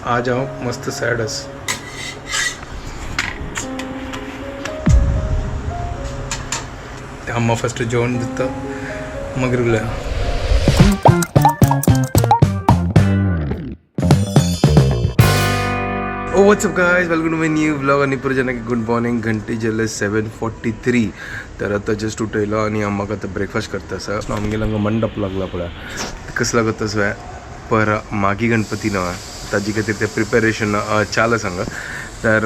आज हांव मस्त सॅड आसा. ते अम्मा फस्ट जेवण दिता मागीर उलया. Oh, what's up guys, welcome to my new vlog. आणि पुरजनाक गुड मॉर्निंग. घंटे जाले 7:43. तर आता जस्ट उठयलो आणि अम्माक आतां ब्रेकफास्ट करता आसा. आमगेलो हांगा मंडप लागला पळय, कसो लागत तसो पर मागी गणपती न्हय, ताजे खातीर ते प्रिपेरेशन चालू आसा हांगा. तर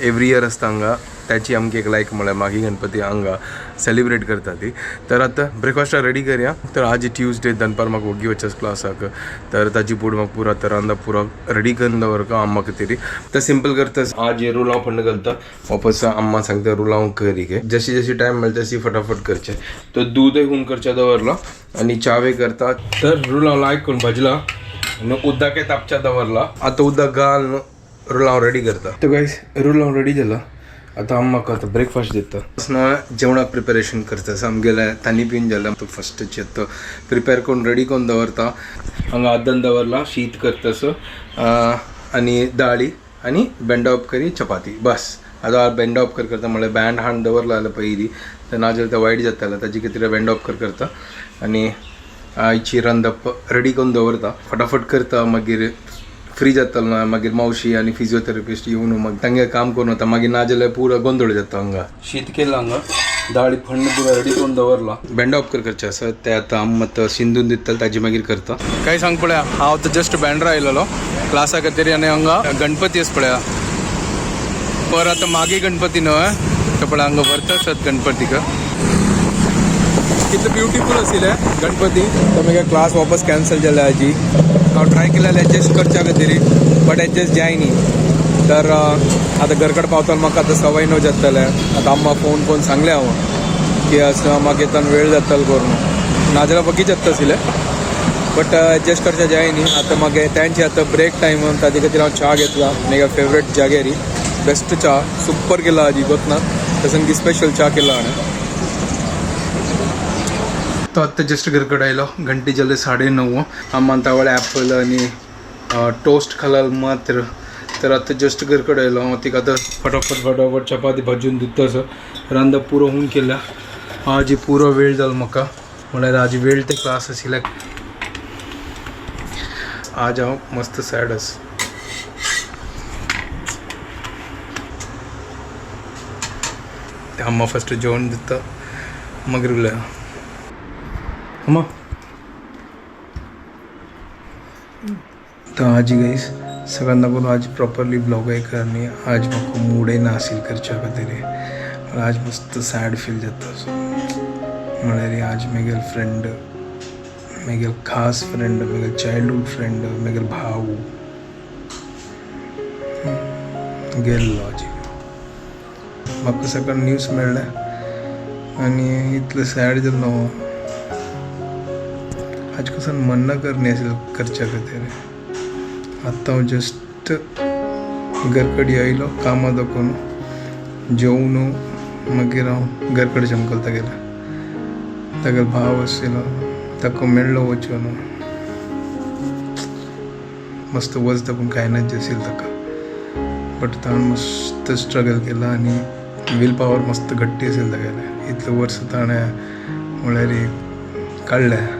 एवरी इयर आसता हांगा ताची आमकी एक लायक म्हळ्यार मागी गणपती हांगा सेलिब्रेट करता ती. तर आतां ब्रेकफास्टा रेडी करया. तर आज ट्युजडे दनपार म्हाका वग्गी वचस क्लासाक, तर ताजी पूड म्हाका पुरा तर रांदा पुरा रेडी करून दवरका अम्मा खातीर. तर सिंपल करता, आज रुलाव फंड घालता वापस. अम्मा सांगता रुलाव करी गे, जशी जशी टायम मेळटा तशी फटाफट करचे. तर दूधय हून करचे दवरलो आनी चावे करता. तर रुलाव लायक करून भाजला आनी उदक तापच्या दवरला. आतां उदक घाल रुलाव रेडी करता. तर गायस रुलाव रेडी जाला. आतां आमी म्हाका आतां ब्रेकफास्ट दिता. ना जेवणाक प्रिपेरेशन करता. आमगेलें तानी पिवन जालें. तो फस्टचे तो प्रिपेर करून रेडी करून दवरता. हांगा आदन दवरला, शीत करता सो आनी दाळी आनी बेंडा उपकरी चपाती बस. आतां बेंडा उपकर करता म्हळ्यार बँड हाडून दवरला जाल्यार पयलीं तर नाजाल्यार तें वायट जातालें, ताजे खातीर बेंडा उपकर करता आनी आयची रांदप रेडी करून दवरता. फटाफट करता, मागीर फ्री जातलो ना. मागीर मावशी आनी फिजियोथेरपिस्ट येवन मागीर तांगे काम करून वता, मागीर नाजाल्यार पुरो गोंदळ जाता हांगा. शीत केलां हांगा, दाळी फण्ण पुरो रेडी करून दवरला. बेंडा उपकर करचे आसा ते आतां आम आतां शिंदून दितले, ताजे मागीर करता. काय सांग पळया, हांव आतां जस्ट बँड्रा आयलेलो क्लासा खातीर आनी हांगा गणपती आसा पळया. पर आतां मागीर गणपती न्हय तर पळय हांगा व्हरता आसात गणपतीक. कितलं ब्युटिफूल आशिल्लें गणपती. तर मागीर क्लास वापस कॅन्सल जाले आजी. हांव ट्राय केल्यार एडजस्ट करच्या खातीर, बट एडजस्ट जाय न्ही. तर आतां घरकड पावतना म्हाका आतां 9:15 जातलें. आतां अम्मा फोन करून सांगलें हांव की असं म्हाका येताना वेळ जातलो करून, नाजाल्यार वगीच येता आशिल्लें, बट एडजस्ट करच्या जाय न्ही. आतां मागीर तेंची आतां ब्रेक टायम, ताजे खातीर हांव च्या घेतला म्हगे फेवरेट जाग्यारी. बेस्ट च्या सुपर केला आजी गोतना तसं स्पेशल च्या केला हाणें. तो आत्ता जस्ट घरकडे आयलो, घंटे जाले 9:30. अम्मान तावळ ॲपल आणि टोस्ट खालाल मात्र. तर आता जस्ट घरकडे आयलो हांव, तिका आतां फटाफट फटाफट चपाती भाजून दिता. असो रांदा पुरो होऊन केला. आजी पुरो वेळ जालो म्हाका, म्हळ्यार आज वेळ ते क्लास आशिल्ले. आज हांव मस्त सॅड आसा. ते अम्मा फस्ट जेवण दिता मागीर उलया. अम्मा. तर आज गाईस सगळ्यांना करून आज प्रॉपरली ब्लॉगय करणी. आज म्हाका मूडय ना आशिल्ल करच्या खातीर. आज मस्त सॅड फील जाता असो. म्हळ्यार आज म्हगेल फ्रेंड, म्हगेल खास फ्रेंड, म्हगेल चायल्डहूड फ्रेंड, म्हगेल भाव गेल्लो आजी. म्हाका सकाळ न्यूज मेळ्ळें आनी इतलें सॅड जालो हांव. आज कसं मन ना करणे असेल करच्या खातीर. आतां हांव जस्ट घरकडेन आयलो कामां दाखोवन जेवन, मागीर हांव घरकडेन चमकल तागेलें तागेलो भाव आशिल्लो ताका मेळ्ळो वचून. मस्त वच दाखोवन कांय ना आशिल्लें ताका, बट ताणें मस्त स्ट्रगल केला आनी will power मस्त घट्टी आशिल्लें तागेलें. इतलें वर्स ताणें म्हळ्यार काडलें.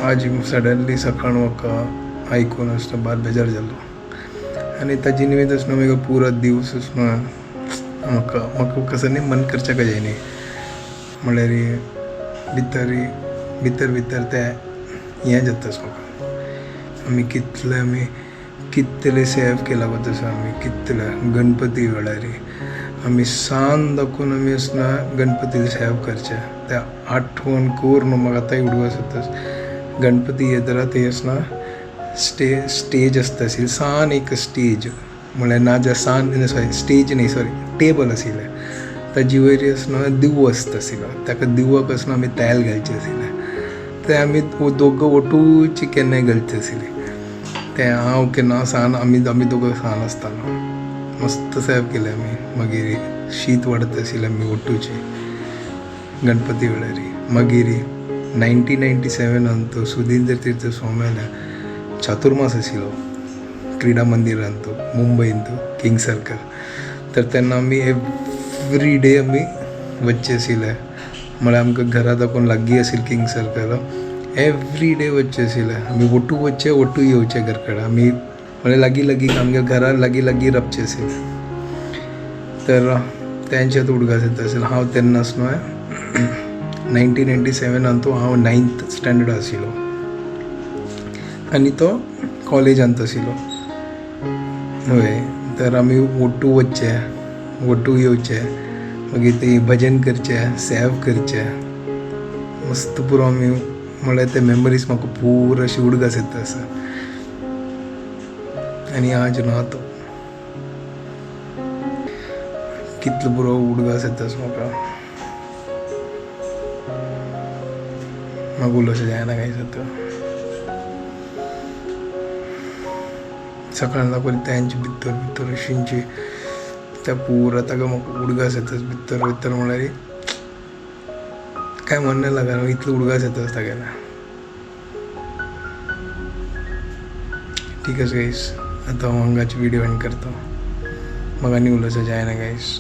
आज सडनली सकाळ म्हाका आयकून आसतना बार बेजार जालो आनी ताजी निमित्त आसतना मागीर पुरो दिवस आसतना म्हाका म्हाका कसं न्ही मन करच्या कशें न्ही, म्हळ्यार भितर भितर भितर तें हें जाता म्हाका. आमी कितले आमी कितले सेव केला गो तसो आमी कितले गणपती वेळार आमी सान दाखोवन आमी आसतना गणपती सेव करचे त्या आठवण करून म्हाका आतांय उडगास जाता. गणपती येता ते आसतना स्टेज आसता आशिल्ली सान एक स्टेज, म्हळ्यार ना सान सॉरी स्टेज न्ही सॉरी टेबल आशिल्लें. ताजे वयर आसतना दिवो आसता आशिल्लो, ताका दिवोक आसतना आमी तेल घालचें आशिल्लें. तें आमी दोगां ओटूची केन्नाय घालचे आशिल्ली. तें हांव केन्ना सान आमी आमी दोगां सान आसतालो मस्त सेव केलें आमी. मागीर शीत वाडत आशिल्लें आमी ओटूचें गणपती वेळार. मागीर 1997 तो सुधींद्र तीर्थ स्वामील्या चातुर्मास आशिल्लो. क्रीडा मंदिरांतू मुंबयंतू किंग सर्कल. तर तेन्ना आमी एवरी डे आमी वचचे आशिल्ले. म्हळ्यार आमकां घरा दाखोवन लागीं आशिल्लें किंग सर्कल. एवरी डे वचचे आशिल्ले आमी, ओटू वचचे ओटू येवचे घर कडेन आमी. म्हळ्यार लागीं लागीं आमगे घरा लागीं लागीं राबचे आशिल्ले. तर तेंच्यात उडगास येता आशिल्लो. हांव तेन्नाच न्हय 1997 तो हांव नायन्थ स्टँडर्ड आशिल्लो आनी तो कॉलेजांत आशिल्लो. हय, तर आमी ओटू वचचे ओटू येवचे, मागीर ती भजन करचे, सेव करचे, मस्त पुरो आमी. म्हळ्यार ते मेमरीज म्हाका पुरो अशी उडगास येता आसा. आनी आज ना तो कितलो पुरो उडगास येता म्हाका. म्हाका उलोवचें जायना कांय आतां. सकाळ लागून तेंचे भितर भितर अशींची त्या पुरा ताका म्हाका उडगास येता भितर भितर. म्हळ्यार काय म्हणणें लागना, इतलो उडगास येता तागेल्या. ठीक आसा गायस, आतां हांव हांगाच व्हिडियो एंड करता. म्हाका आनी उलोवचें जायना guys.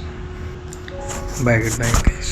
Bye, good night guys.